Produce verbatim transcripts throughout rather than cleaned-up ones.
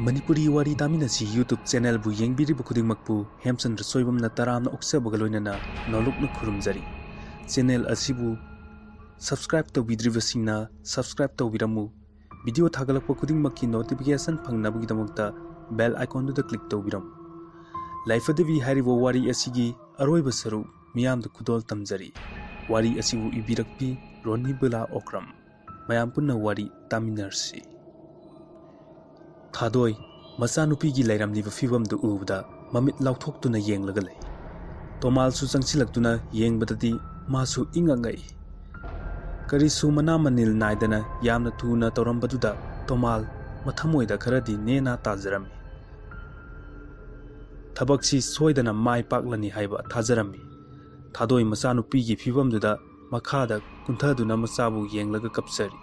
ꯃꯅꯤꯄꯨꯔꯤ ꯋꯥꯔꯤ ꯇꯥꯃꯤꯟꯅꯁꯤ YouTube ꯆꯦꯅꯦꯜꯕꯨ ꯌꯦꯡꯕꯤꯔꯤꯕ ꯈꯨꯗꯤꯡꯃꯛꯄꯨ ꯍꯦꯝꯆꯟꯗ꯭ꯔ ꯁꯣꯏꯕꯝꯅ ꯇꯔꯥꯝꯅ ꯑꯣꯛꯆꯕꯒ ꯂꯣꯏꯅꯅ ꯅꯣꯂꯨꯛꯅ ꯈꯨꯔꯨꯝꯖꯔꯤ꯫ ꯆꯦꯅꯦꯜ ꯑꯁꯤꯕꯨ subscribe ꯇꯧꯕꯤꯗ꯭ꯔꯤꯕꯁꯤꯡꯅ subscribe ꯇꯧꯕꯤꯔꯝꯃꯨ꯫ ꯚꯤꯗꯤꯑꯣ ꯊꯥꯒꯠꯂꯛꯄ ꯈꯨꯗꯤꯡꯃꯛꯀꯤ notification ꯐꯪꯅꯕꯒꯤꯗꯃꯛꯇ bell iconꯗꯨꯗ click ꯇꯧꯕꯤꯔꯝꯃꯨ꯫ ꯂꯥꯏꯐꯗꯕꯤ ꯍꯥꯏꯔꯤꯕ ꯋꯥꯔꯤ ꯑꯁꯤꯒꯤ ꯑꯔꯣꯏꯕ ꯁꯔꯨꯛ ꯃꯤꯌꯥꯝꯗ ꯈꯨꯗꯣꯜ ꯇꯝꯖꯔꯤ꯫ ꯋꯥꯔꯤ ꯑꯁꯤꯕꯨ ꯏꯕꯤꯔꯛꯄꯤ ꯔꯣꯅꯤꯕꯂꯥ ꯑꯣꯀ꯭ꯔꯝ꯫ ꯃꯌꯥꯝ ꯄꯨꯟꯅ ꯋꯥꯔꯤ ꯇꯥꯃꯤꯟꯅꯔꯁꯤ꯫ ꯊꯥꯗꯣꯏ ꯃꯆꯥꯅꯨꯄꯤꯒꯤ ꯂꯩꯔꯝꯂꯤꯕ ꯐꯤꯕꯝꯗꯨ ꯎꯕꯗ ꯃꯃꯤꯠ ꯂꯥꯎꯊꯣꯛꯇꯨꯅ ꯌꯦꯡꯂꯒ ꯂꯩ꯫ ꯇꯣꯃꯥꯜꯁꯨ ꯆꯪꯁꯤꯜꯂꯛꯇꯨꯅ ꯌꯦꯡꯕꯗꯗꯤ ꯃꯥꯁꯨ ꯏꯉꯛ ꯉꯛꯏ꯫ ꯀꯔꯤꯁꯨ ꯃꯅꯥ ꯃꯅꯤꯜ ꯅꯥꯏꯗꯅ ꯌꯥꯝꯅ ꯊꯨꯅ ꯇꯧꯔꯝꯕꯗꯨꯗ ꯇꯣꯃꯥꯜ ꯃꯊꯃꯣꯏꯗ ꯈꯔꯗꯤ ꯅꯦꯅꯥ ꯇꯥꯖꯔꯝꯃꯤ꯫ ꯊꯕꯛꯁꯤ ꯁꯣꯏꯗꯅ ꯃꯥꯏ ꯄꯥꯛꯂꯅꯤ ꯍꯥꯏꯕ ꯊꯥꯖꯔꯝꯃꯤ꯫ ꯊꯥꯗꯣꯏ ꯃꯆꯥꯅꯨꯄꯤꯒꯤ ꯐꯤꯕꯝꯗꯨꯗ ꯃꯈꯥꯗ ꯀꯨꯟꯊꯗꯨꯅ ꯃꯆꯥꯕꯨ ꯌꯦꯡꯂꯒ ꯀꯞꯆꯔꯤ꯫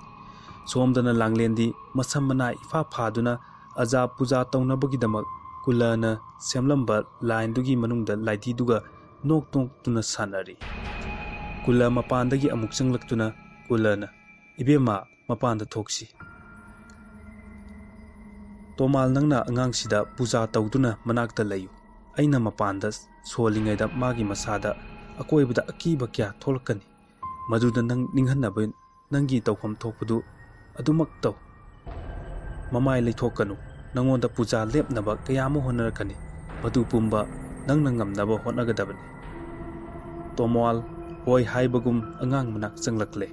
ꯁꯣꯝꯗꯅ ꯂꯥꯡꯂꯦꯟꯗꯤ ꯃꯁꯝ ꯃꯅꯥ ꯏꯐꯥ ꯐꯥꯗꯨꯅ ꯑꯖꯥ ꯄꯨꯖꯥ ꯇꯧꯅꯕꯒꯤꯗꯃꯛ ꯀꯨꯂꯅ ꯁꯦꯝꯂꯝꯕ ꯂꯥꯏꯟꯗꯨꯒꯤ ꯃꯅꯨꯡꯗ ꯂꯥꯏꯙꯤꯗꯨꯒ ꯅꯣꯛ ꯅꯣꯛꯇꯨꯅ ꯁꯥꯟꯅꯔꯤ꯫ ꯀꯨꯂ ꯃꯄꯥꯟꯗꯒꯤ ꯑꯃꯨꯛ ꯆꯪꯂꯛꯇꯨꯅ ꯀꯨꯂꯅ, "ꯏꯕꯦꯝꯃ, ꯃꯄꯥꯟꯗ ꯊꯣꯛꯁꯤ꯫ ꯇꯣꯃꯥꯜ, ꯅꯪꯅ ꯑꯉꯥꯡꯁꯤꯗ ꯄꯨꯖꯥ ꯇꯧꯗꯨꯅ ꯃꯅꯥꯛꯇ ꯂꯩꯌꯨ꯫ ꯑꯩꯅ ꯃꯄꯥꯟꯗ ꯁꯣꯜꯂꯤꯉꯩꯗ ꯃꯥꯒꯤ ꯃꯁꯥꯗ ꯑꯀꯣꯏꯕꯗ ꯑꯀꯤꯕ ꯀꯌꯥ ꯊꯣꯛꯂꯛꯀꯅꯤ꯫ ꯃꯗꯨꯗ ꯅꯪ ꯅꯤꯡꯍꯟꯅꯕ ꯅꯪꯒꯤ ꯇꯧꯐꯝ ꯊꯣꯛꯄꯗꯨ ꯑꯗꯨꯃꯛ ꯇꯧ꯫ ꯃꯃꯥꯏ ꯂꯩꯊꯣꯛꯀꯅꯨ꯫ ꯅꯉꯣꯟꯗ ꯄꯨꯖꯥ ꯂꯦꯞꯅꯕ ꯀꯌꯥ ꯑꯃ ꯍꯣꯠꯅꯔꯛꯀꯅꯤ꯫ ꯃꯗꯨ ꯄꯨꯝꯕ ꯅꯪꯅ ꯉꯝꯅꯕ ꯍꯣꯠꯅꯒꯗꯕꯅꯤ꯫" ꯇꯣꯃꯥꯜ ꯍꯣꯏ ꯍꯥꯏꯕꯒꯨꯝ ꯑꯉꯥꯡ ꯃꯅꯥꯛ ꯆꯪꯂꯛꯂꯦ꯫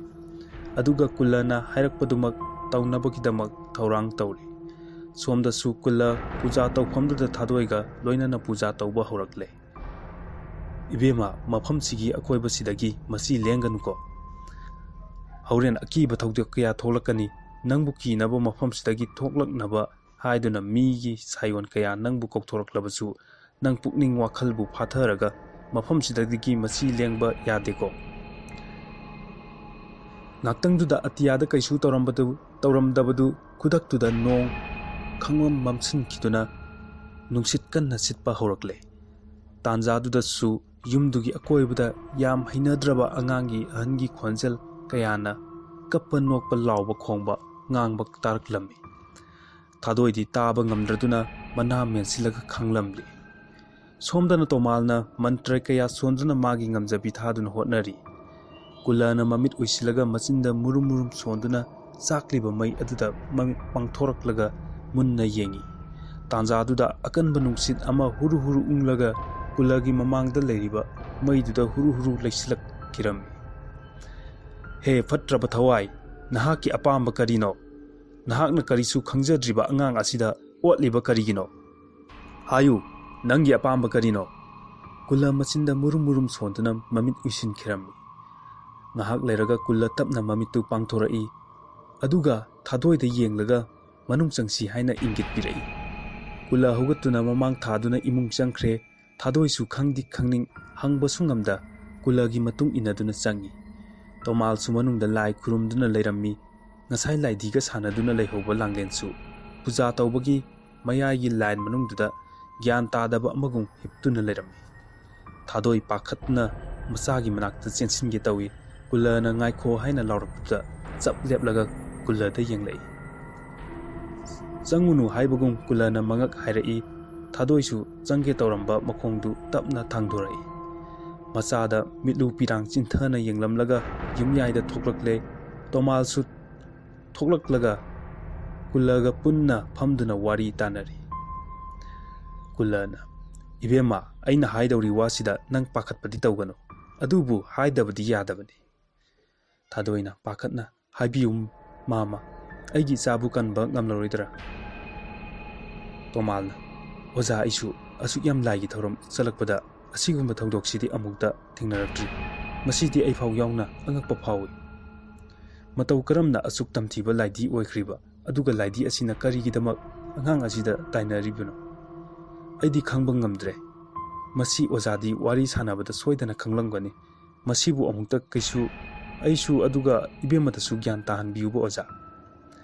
ꯑꯗꯨꯒ ꯀꯨꯂꯅ ꯍꯥꯏꯔꯛꯄꯗꯨꯃꯛ ꯇꯧꯅꯕꯒꯤꯗꯃꯛ ꯊꯧꯔꯥꯡ ꯇꯧꯔꯤ꯫ ꯁꯣꯝꯗꯁꯨ ꯀꯨꯂ ꯄꯨꯖꯥ ꯇꯧꯐꯝꯗꯨꯗ ꯊꯥꯗꯣꯏꯒ ꯂꯣꯏꯅꯅ ꯄꯨꯖꯥ ꯇꯧꯕ ꯍꯧꯔꯛꯂꯦ꯫ "ꯏꯕꯦꯝꯃ, ꯃꯐꯝꯁꯤꯒꯤ ꯑꯀꯣꯏꯕꯁꯤꯗꯒꯤ ꯃꯁꯤ ꯂꯦꯡꯒꯅꯨꯀꯣ꯫ ꯍꯣꯔꯦꯟ ꯑꯀꯤꯕ ꯊꯧꯗꯣꯛ ꯀꯌꯥ ꯊꯣꯛꯂꯛꯀꯅꯤ꯫ ꯅꯪꯕꯨ ꯀꯤꯅꯕ ꯃꯐꯝꯁꯤꯗꯒꯤ ꯊꯣꯛꯂꯛꯅꯕ ꯍꯥꯏꯗꯨꯅ ꯃꯤꯒꯤ ꯁꯥꯌꯣꯟ ꯀꯌꯥ ꯅꯪꯕꯨ ꯀꯧꯊꯣꯔꯛꯂꯕꯁꯨ ꯅꯪ ꯄꯨꯛꯅꯤꯡ ꯋꯥꯈꯜꯕꯨ ꯐꯥꯊꯔꯒ ꯃꯐꯝꯁꯤꯗꯒꯤ ꯃꯁꯤ ꯂꯦꯡꯕ ꯌꯥꯗꯦꯀꯣ꯫" ꯉꯥꯛꯇꯪꯗꯨꯗ ꯑꯇꯤꯌꯥꯗ ꯀꯩꯁꯨ ꯇꯧꯔꯝꯕꯗꯨ, ꯇꯧꯔꯝꯗꯕꯗꯨ ꯈꯨꯗꯛꯇꯨꯗ ꯅꯣꯡ ꯈꯪꯃꯝ ꯃꯝꯁꯤꯟꯈꯤꯗꯨꯅ ꯅꯨꯡꯁꯤꯠ ꯀꯟꯅ ꯁꯤꯠꯄ ꯍꯧꯔꯛꯂꯦ꯫ ꯇꯥꯟꯖꯥꯗꯨꯗꯁꯨ ꯌꯨꯝꯗꯨꯒꯤ ꯑꯀꯣꯏꯕꯗ ꯌꯥꯝ ꯍꯩꯅꯗ꯭ꯔꯕ ꯑꯉꯥꯡꯒꯤ ꯑꯍꯟꯒꯤ ꯈꯣꯟꯖꯦꯜ ꯀꯌꯥꯅ ꯀꯞꯄ ꯅꯣꯛꯄ ꯂꯥꯎꯕ ꯈꯣꯡꯕ ꯉꯥꯡꯕ ꯇꯥꯔꯛꯂꯝꯃꯤ꯫ ꯊꯥꯗꯣꯏꯗꯤ ꯇꯥꯕ ꯉꯝꯗ꯭ꯔꯗꯨꯅ ꯃꯅꯥ ꯃꯦꯟꯁꯤꯜꯂꯒ ꯈꯪꯂꯝꯂꯤ꯫ ꯁꯣꯝꯗꯅ ꯇꯣꯃꯥꯜꯅ ꯃꯟꯇ꯭ꯔ ꯀꯌꯥ ꯁꯣꯟꯗꯨꯅ ꯃꯥꯒꯤ ꯉꯝꯖꯕꯤ ꯊꯥꯗꯨꯅ ꯍꯣꯠꯅꯔꯤ꯫ ꯀꯨꯂꯥꯅ ꯃꯃꯤꯠ ꯎꯏꯁꯤꯜꯂꯒ ꯃꯆꯤꯟꯗ ꯃꯨꯔꯨꯝ ꯃꯨꯔꯨꯝ ꯁꯣꯟꯗꯨꯅ ꯆꯥꯛꯂꯤꯕ ꯃꯩ ꯑꯗꯨꯗ ꯃꯃꯤꯠ ꯄꯥꯡꯊꯣꯔꯛꯂꯒ ꯃꯨꯟꯅ ꯌꯦꯡꯏ꯫ ꯇꯥꯟꯖꯥꯗꯨꯗ ꯑꯀꯟꯕ ꯅꯨꯡꯁꯤꯠ ꯑꯃ ꯍꯨꯔꯨ ꯍꯨꯔꯨ ꯎꯪꯂꯒ ꯀꯨꯂꯥꯒꯤ ꯃꯃꯥꯡꯗ ꯂꯩꯔꯤꯕ ꯃꯩꯗꯨꯗ ꯍꯨꯔꯨ ꯍꯨꯔꯨ ꯂꯩꯁꯤꯜꯂꯛꯈꯤꯔꯝꯃꯤ꯫ "ꯍꯦ ꯐꯠꯇ꯭ꯔꯕ ꯊꯋꯥꯏ, ꯅꯍꯥꯛꯀꯤ ꯑꯄꯥꯝꯕ ꯀꯔꯤꯅꯣ? ꯅꯍꯥꯛꯅ ꯀꯔꯤꯁꯨ ꯈꯪꯖꯗ꯭ꯔꯤꯕ ꯑꯉꯥꯡ ꯑꯁꯤꯗ ꯑꯣꯠꯂꯤꯕ ꯀꯔꯤꯒꯤꯅꯣ? ꯍꯥꯏꯌꯨ, ꯅꯪꯒꯤ ꯑꯄꯥꯝꯕ ꯀꯔꯤꯅꯣ?" ꯀꯨꯂꯥ ꯃꯆꯤꯟꯗ ꯃꯨꯔꯨꯝ ꯃꯨꯔꯨꯝ ꯁꯣꯟꯗꯨꯅ ꯃꯃꯤꯠ ꯎꯏꯁꯤꯟꯈꯤꯔꯝꯃꯤ꯫ ꯉꯥꯏꯍꯥꯛ ꯂꯩꯔꯒ ꯀꯨꯂꯥ ꯇꯞꯅ ꯃꯃꯤꯠꯇꯨ ꯄꯥꯡꯊꯣꯔꯛꯏ꯫ ꯑꯗꯨꯒ ꯊꯥꯗꯣꯏꯗ ꯌꯦꯡꯂꯒ ꯃꯅꯨꯡ ꯆꯪꯁꯤ ꯍꯥꯏꯅ ꯏꯪꯒꯤꯠ ꯄꯤꯔꯛꯏ꯫ ꯀꯨꯂꯥ ꯍꯧꯒꯠꯇꯨꯅ ꯃꯃꯥꯡ ꯊꯥꯗꯨꯅ ꯏꯃꯨꯡ ꯆꯪꯈ꯭ꯔꯦ꯫ ꯊꯥꯗꯣꯏꯁꯨ ꯈꯪꯗꯤ ꯈꯪꯅꯤꯡ, ꯍꯪꯕꯁꯨ ꯉꯝꯗ ꯀꯨꯂꯥꯒꯤ ꯃꯇꯨꯡ ꯏꯟꯅꯗꯨꯅ ꯆꯪꯏ꯫ ꯇꯣꯃꯥꯜꯁꯨ ꯃꯅꯨꯡꯗ ꯂꯥꯏ ꯈꯨꯔꯨꯝꯗꯨꯅ ꯂꯩꯔꯝꯃꯤ꯫ ꯉꯁꯥꯏ ꯂꯥꯏꯙꯤꯒ ꯁꯥꯟꯅꯗꯨꯅ ꯂꯩꯍꯧꯕ ꯂꯥꯡꯂꯦꯟꯁꯨ ꯄꯨꯖꯥ ꯇꯧꯕꯒꯤ ꯃꯌꯥꯏꯒꯤ ꯂꯥꯏꯟ ꯃꯅꯨꯡꯗꯨꯗ ꯒ꯭ꯌꯥꯟ ꯇꯥꯗꯕ ꯑꯃꯒꯨꯝ ꯍꯤꯞꯇꯨꯅ ꯂꯩꯔꯝꯃꯤ꯫ ꯊꯥꯗꯣꯏ ꯄꯥꯈꯠꯅ ꯃꯆꯥꯒꯤ ꯃꯅꯥꯛꯇ ꯆꯦꯟꯁꯤꯟꯒꯦ ꯇꯧꯏ꯫ ꯀꯨꯂꯥꯅ "ꯉꯥꯏꯈꯣ" ꯍꯥꯏꯅ ꯂꯥꯎꯔꯛꯄꯗ ꯆꯞ ꯂꯦꯞꯂꯒ ꯀꯨꯂꯥꯗ ꯌꯦꯡꯂꯛꯏ꯫ "ꯆꯪꯉꯨꯅꯨ" ꯍꯥꯏꯕꯒꯨꯝ ꯀꯨꯂꯥꯅ ꯃꯉꯛ ꯍꯥꯏꯔꯛꯏ꯫ ꯊꯥꯗꯣꯏꯁꯨ ꯆꯪꯒꯦ ꯇꯧꯔꯝꯕ ꯃꯈꯣꯡꯗꯨ ꯇꯞꯅ ꯊꯥꯡꯗꯣꯔꯛꯏ꯫ ꯃꯆꯥꯗ ꯃꯤꯠꯂꯨ ꯄꯤꯔꯥꯡ ꯆꯤꯟꯊꯅ ꯌꯦꯡꯂꯝꯂꯒ ꯌꯨꯝꯌꯥꯏꯗ ꯊꯣꯛꯂꯛꯂꯦ꯫ ꯇꯣꯃꯥꯜꯁꯨ ꯊꯣꯛꯂꯛꯂꯒ ꯀꯨꯂꯥꯒ ꯄꯨꯟꯅ ꯐꯝꯗꯨꯅ ꯋꯥꯔꯤ ꯇꯥꯅꯔꯤ꯫ ꯀꯨꯂꯥꯅ, "ꯏꯕꯦꯝꯃ, ꯑꯩꯅ ꯍꯥꯏꯗꯧꯔꯤ ꯋꯥꯁꯤꯗ ꯅꯪ ꯄꯥꯈꯠꯄꯗꯤ ꯇꯧꯒꯅꯨ, ꯑꯗꯨꯕꯨ ꯍꯥꯏꯗꯕꯗꯤ ꯌꯥꯗꯕꯅꯤ꯫" ꯊꯥꯗꯣꯏꯅ ꯄꯥꯈꯠꯅ, "ꯍꯥꯏꯕꯤꯌꯨ ꯃꯥꯃ, ꯑꯩꯒꯤ ꯏꯆꯥꯕꯨ ꯀꯟꯕ ꯉꯝꯂꯔꯣꯏꯗ꯭ꯔꯥ?" ꯇꯣꯃꯥꯜꯅ, "ꯑꯣꯖꯥ, ꯑꯩꯁꯨ ꯑꯁꯨꯛ ꯌꯥꯝ ꯂꯥꯏꯒꯤ ꯊꯧꯔꯝ ꯆꯠꯂꯛꯄꯗ ꯑꯁꯤꯒꯨꯝꯕ ꯊꯧꯗꯣꯛꯁꯤꯗꯤ ꯑꯃꯨꯛꯇ ꯊꯦꯡꯅꯔꯛꯇ꯭ꯔꯤ꯫ ꯃꯁꯤꯗꯤ ꯑꯩꯐꯥꯎ ꯌꯥꯎꯅ ꯑꯉꯛꯄ ꯐꯥꯎꯏ꯫ ꯃꯇꯧ ꯀꯔꯝꯅ ꯑꯁꯨꯛ ꯇꯝꯊꯤꯕ ꯂꯥꯏꯙꯤ ꯑꯣꯏꯈ꯭ꯔꯤꯕ, ꯑꯗꯨꯒ ꯂꯥꯏꯙꯤ ꯑꯁꯤꯅ ꯀꯔꯤꯒꯤꯗꯃꯛ ꯑꯉꯥꯡ ꯑꯁꯤꯗ ꯇꯥꯏꯅꯔꯤꯕꯅꯣ? ꯑꯩꯗꯤ ꯈꯪꯕ ꯉꯝꯗ꯭ꯔꯦ꯫ ꯃꯁꯤ ꯑꯣꯖꯥꯗꯤ ꯋꯥꯔꯤ ꯁꯥꯟꯅꯕꯗ ꯁꯣꯏꯗꯅ ꯈꯪꯂꯝꯒꯅꯤ꯫ ꯃꯁꯤꯕꯨ ꯑꯃꯨꯛꯇ ꯀꯩꯁꯨ, ꯑꯩꯁꯨ ꯑꯗꯨꯒ ꯏꯕꯦꯝꯃꯗꯁꯨ ꯒ꯭ꯌꯥꯟ ꯇꯥꯍꯟꯕꯤꯌꯨꯕ ꯑꯣꯖꯥ꯫"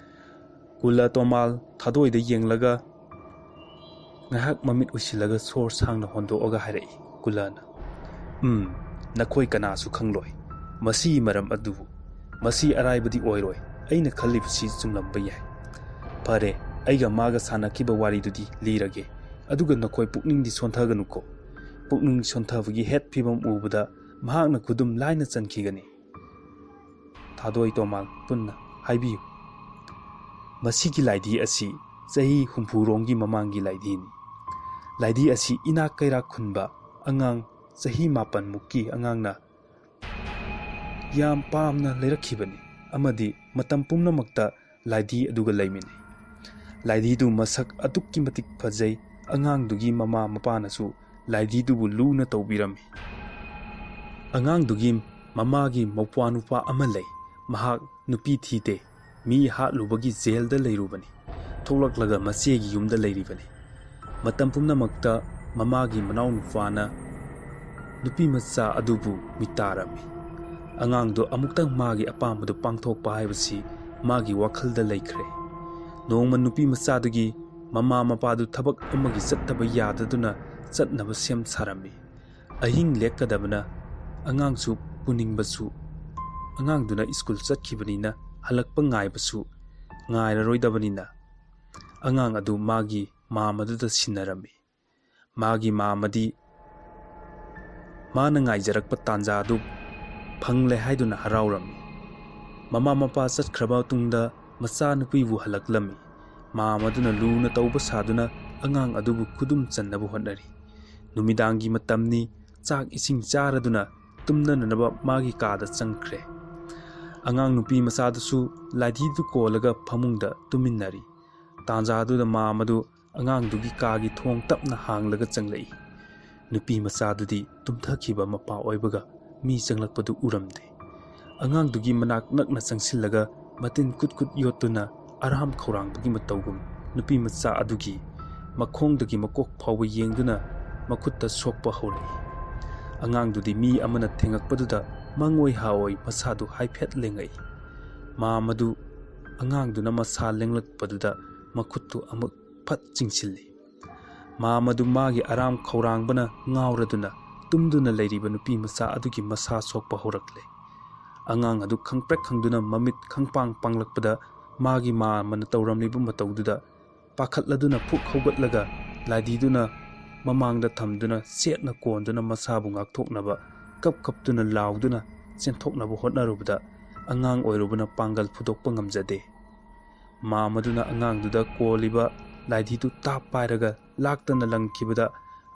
ꯀꯨꯂꯥ ꯇꯣꯃꯥꯜ ꯊꯥꯗꯣꯏꯗ ꯌꯦꯡꯂꯒ ꯉꯥꯏꯍꯥꯛ ꯃꯃꯤꯠ ꯎꯏꯁꯤꯜꯂꯒ ꯁꯣꯔ ꯁꯥꯡꯅ ꯍꯣꯟꯗꯣꯛꯑꯒ ꯍꯥꯏꯔꯛꯏ꯫ ꯀꯨꯂꯥꯅ, "ꯎꯝ, ꯅꯈꯣꯏ ꯀꯅꯥꯁꯨ ꯈꯪꯂꯣꯏ ꯃꯁꯤꯒꯤ ꯃꯔꯝ ꯑꯗꯨꯕꯨ꯫ ꯃꯁꯤ ꯑꯔꯥꯏꯕꯗꯤ ꯑꯣꯏꯔꯣꯏ, ꯑꯩꯅ ꯈꯜꯂꯤꯕꯁꯤ ꯆꯨꯝꯂꯝꯕ ꯌꯥꯏ꯫ ꯐꯔꯦ, ꯑꯩꯒ ꯃꯥꯒ ꯁꯥꯟꯅꯈꯤꯕ ꯋꯥꯔꯤꯗꯨꯗꯤ ꯂꯤꯔꯒꯦ, ꯑꯗꯨꯒ ꯅꯈꯣꯏ ꯄꯨꯛꯅꯤꯡꯗꯤ ꯁꯣꯟꯊꯒꯅꯨꯀꯣ꯫ ꯄꯨꯛꯅꯤꯡ ꯁꯣꯟꯊꯕꯒꯤ ꯍꯦꯠ ꯐꯤꯕꯝ ꯎꯕꯗ ꯃꯍꯥꯛꯅ ꯈꯨꯗꯨꯝ ꯂꯥꯏꯅ ꯆꯟꯈꯤꯒꯅꯤ꯫ ꯊꯥꯗꯣꯏ ꯇꯣꯃꯥꯜ ꯄꯨꯟꯅ ꯍꯥꯏꯕꯤꯌꯨ꯫ ꯃꯁꯤꯒꯤ ꯂꯥꯏꯙꯤ ꯑꯁꯤ ꯆꯍꯤ ꯍꯨꯝꯐꯨ ꯔꯣꯝꯒꯤ ꯃꯃꯥꯡꯒꯤ ꯂꯥꯏꯙꯤꯅꯤ꯫ ꯂꯥꯏꯙꯤ ꯑꯁꯤ ꯏꯅꯥꯛ ꯀꯩꯔꯥꯛ ꯈꯨꯟꯕ ꯑꯉꯥꯡ ꯆꯍꯤ ꯃꯥꯄꯟ ꯃꯨꯛꯀꯤ ꯑꯉꯥꯡꯅ ꯌꯥꯝ ꯄꯥꯝꯅ ꯂꯩꯔꯛꯈꯤꯕꯅꯤ, ꯑꯃꯗꯤ ꯃꯇꯝ ꯄꯨꯝꯅꯃꯛꯇ ꯂꯥꯏꯙꯤ ꯑꯗꯨꯒ ꯂꯩꯃꯤꯟꯅꯩ꯫ ꯂꯥꯏꯙꯤꯗꯨ ꯃꯁꯛ ꯑꯗꯨꯛꯀꯤ ꯃꯇꯤꯛ ꯐꯖꯩ꯫ ꯑꯉꯥꯡꯗꯨꯒꯤ ꯃꯃꯥ ꯃꯄꯥꯅꯁꯨ ꯂꯥꯏꯙꯤꯗꯨꯕꯨ ꯂꯨꯅ ꯇꯧꯕꯤꯔꯝꯃꯤ꯫ ꯑꯉꯥꯡꯗꯨꯒꯤ ꯃꯃꯥꯒꯤ ꯃꯧꯄ꯭ꯋꯥ ꯅꯨꯄꯥ ꯑꯃ ꯂꯩ꯫ ꯃꯍꯥꯛ ꯅꯨꯄꯤ ꯊꯤꯗꯦ꯫ ꯃꯤ ꯍꯥꯠꯂꯨꯕꯒꯤ ꯖꯦꯜꯗ ꯂꯩꯔꯨꯕꯅꯤ꯫ ꯊꯣꯛꯂꯛꯂꯒ ꯃꯆꯦꯒꯤ ꯌꯨꯝꯗ ꯂꯩꯔꯤꯕꯅꯤ꯫ ꯃꯇꯝ ꯄꯨꯝꯅꯃꯛꯇ ꯃꯃꯥꯒꯤ ꯃꯅꯥꯎꯅꯨꯄꯥꯅ ꯅꯨꯄꯤ ꯃꯆꯥ ꯑꯗꯨꯕꯨ ꯃꯤꯇꯥꯔꯝꯃꯤ꯫ ꯑꯉꯥꯡꯗꯨ ꯑꯃꯨꯛꯇꯪ ꯃꯥꯒꯤ ꯑꯄꯥꯝꯕꯗꯨ ꯄꯥꯡꯊꯣꯛꯄ ꯍꯥꯏꯕꯁꯤ ꯃꯥꯒꯤ ꯋꯥꯈꯜꯗ ꯂꯩꯈ꯭ꯔꯦ꯫ ꯅꯣꯡꯃ ꯅꯨꯄꯤ ꯃꯆꯥꯗꯨꯒꯤ ꯃꯃꯥ ꯃꯄꯥꯗꯨ ꯊꯕꯛ ꯑꯃꯒꯤ ꯆꯠꯇꯕ ꯌꯥꯗꯗꯨꯅ ꯆꯠꯅꯕ ꯁꯦꯝ ꯁꯥꯔꯝꯃꯤ꯫ ꯑꯍꯤꯡ ꯂꯦꯛꯀꯗꯕꯅ ꯑꯉꯥꯡꯁꯨ ꯄꯨꯅꯤꯡꯕꯁꯨ, ꯑꯉꯥꯡꯗꯨꯅ ꯁ꯭ꯀꯨꯜ ꯆꯠꯈꯤꯕꯅꯤꯅ ꯍꯜꯂꯛꯄ ꯉꯥꯏꯕꯁꯨ ꯉꯥꯏꯔꯔꯣꯏꯗꯕꯅꯤꯅ, ꯑꯉꯥꯡ ꯑꯗꯨ ꯃꯥꯒꯤ ꯃꯥꯝ ꯑꯗꯨꯗ ꯁꯤꯟꯅꯔꯝꯃꯤ꯫ ꯃꯥꯒꯤ ꯃꯥꯝ ꯑꯗꯤ ꯃꯥꯅ ꯉꯥꯏꯖꯔꯛꯄ ꯇꯥꯟꯖꯥ ꯑꯗꯨ ꯐꯪꯂꯦ ꯍꯥꯏꯗꯨꯅ ꯍꯔꯥꯎꯔꯝꯃꯤ꯫ ꯃꯃꯥ ꯃꯄꯥ ꯆꯠꯈ꯭ꯔꯕ ꯃꯇꯨꯡꯗ ꯃꯆꯥꯅꯨꯄꯤꯕꯨ ꯍꯜꯂꯛꯂꯝꯃꯤ꯫ ꯃꯥꯝ ꯑꯗꯨꯅ ꯂꯨꯅ ꯇꯧꯕ ꯁꯥꯗꯨꯅ ꯑꯉꯥꯡ ꯑꯗꯨꯕꯨ ꯈꯨꯗꯨꯝ ꯆꯟꯅꯕ ꯍꯣꯠꯅꯔꯤ꯫ ꯅꯨꯃꯤꯗꯥꯡꯒꯤ ꯃꯇꯝꯅꯤ꯫ ꯆꯥꯛ ꯏꯁꯤꯡ ꯆꯥꯔꯗꯨꯅ ꯇꯨꯝꯅꯅꯕ ꯃꯥꯒꯤ ꯀꯥꯗ ꯆꯪꯈ꯭ꯔꯦ꯫ ꯑꯉꯥꯡ ꯅꯨꯄꯤ ꯃꯆꯥꯗꯨꯁꯨ ꯂꯥꯏꯙꯤꯗꯨ ꯀꯣꯜꯂꯒ ꯐꯃꯨꯡꯗ ꯇꯨꯝꯃꯤꯟꯅꯔꯤ꯫ ꯇꯥꯟꯖꯥꯗꯨꯗ ꯃꯥꯝ ꯑꯗꯨ ꯑꯉꯥꯡꯗꯨꯒꯤ ꯀꯥꯒꯤ ꯊꯣꯡ ꯇꯞꯅ ꯍꯥꯡꯂꯒ ꯆꯪꯂꯛꯏ꯫ ꯅꯨꯄꯤ ꯃꯆꯥꯗꯨꯗꯤ ꯇꯨꯝꯊꯈꯤꯕ ꯃꯄꯥ ꯑꯣꯏꯕꯒ ꯃꯤ ꯆꯪꯂꯛꯄꯗꯨ ꯎꯔꯝꯗꯦ꯫ ꯑꯉꯥꯡꯗꯨꯒꯤ ꯃꯅꯥꯛ ꯅꯛꯅ ꯆꯪꯁꯤꯜꯂꯒ ꯃꯇꯤꯟ ꯀꯨꯠ ꯀꯨꯠ ꯌꯣꯠꯇꯨꯅ ꯑꯔꯥꯝ ꯈꯧꯔꯥꯡꯕꯒꯤ ꯃꯇꯧꯒꯨꯝ ꯅꯨꯄꯤ ꯃꯆꯥ ꯑꯗꯨꯒꯤ ꯃꯈꯣꯡꯗꯒꯤ ꯃꯀꯣꯛ ꯐꯥꯎꯕ ꯌꯦꯡꯗꯨꯅ ꯃꯈꯨꯠꯇ ꯁꯣꯛꯄ ꯍꯧꯔꯛꯏ꯫ ꯑꯉꯥꯡꯗꯨꯗꯤ ꯃꯤ ꯑꯃꯅ ꯊꯦꯡꯉꯛꯄꯗꯨꯗ ꯃꯪꯑꯣꯏ ꯍꯥꯑꯣꯏ ꯃꯁꯥꯗꯨ ꯍꯥꯏꯐꯦꯠ ꯂꯦꯡꯉꯛꯏ꯫ ꯃꯥꯝ ꯑꯗꯨ ꯑꯉꯥꯡꯗꯨꯅ ꯃꯁꯥ ꯂꯦꯡꯂꯛꯄꯗꯨꯗ ꯃꯈꯨꯠꯇꯨ ꯑꯃꯨꯛ ꯐꯠ ꯆꯤꯡꯁꯤꯜꯂꯤ꯫ ꯃꯥꯝ ꯑꯗꯨ ꯃꯥꯒꯤ ꯑꯔꯥꯝ ꯈꯧꯔꯥꯡꯕꯅ ꯉꯥꯎꯔꯗꯨꯅ ꯇꯨꯝꯗꯨꯅ ꯂꯩꯔꯤꯕ ꯅꯨꯄꯤ ꯃꯆꯥ ꯑꯗꯨꯒꯤ ꯃꯁꯥ ꯁꯣꯛꯄ ꯍꯧꯔꯛꯂꯦ꯫ ꯑꯉꯥꯡ ꯑꯗꯨ ꯈꯪꯄ꯭ꯔꯦꯛ ꯈꯪꯗꯨꯅ ꯃꯃꯤꯠ ꯈꯪꯄꯥꯡ ꯄꯥꯡꯂꯛꯄꯗ ꯃꯥꯒꯤ ꯃꯥꯝ ꯑꯃꯅ ꯇꯧꯔꯝꯂꯤꯕ ꯃꯇꯧꯗꯨꯗ ꯄꯥꯈꯠꯂꯗꯨꯅ ꯐꯨꯛ ꯍꯧꯒꯠꯂꯒ ꯂꯥꯏꯙꯤꯗꯨꯅ ꯃꯃꯥꯡꯗ ꯊꯝꯗꯨꯅ ꯆꯦꯠꯅ ꯀꯣꯟꯗꯨꯅ ꯃꯁꯥꯕꯨ ꯉꯥꯛꯊꯣꯛꯅꯕ ꯀꯞ ꯀꯞꯇꯨꯅ ꯂꯥꯎꯗꯨꯅ ꯆꯦꯟꯊꯣꯛꯅꯕ ꯍꯣꯠꯅꯔꯨꯕꯗ ꯑꯉꯥꯡ ꯑꯣꯏꯔꯨꯕꯅ ꯄꯥꯡꯒꯜ ꯐꯨꯗꯣꯛꯄ ꯉꯝꯖꯗꯦ꯫ ꯃꯥꯝꯃꯗꯨꯅ ꯑꯉꯥꯡꯗꯨꯗ ꯀꯣꯜꯂꯤꯕ ꯂꯥꯏꯙꯤꯗꯨ ꯇꯥꯞ ꯄꯥꯏꯔꯒ ꯂꯥꯛꯇꯅ ꯂꯪꯈꯤꯕꯗ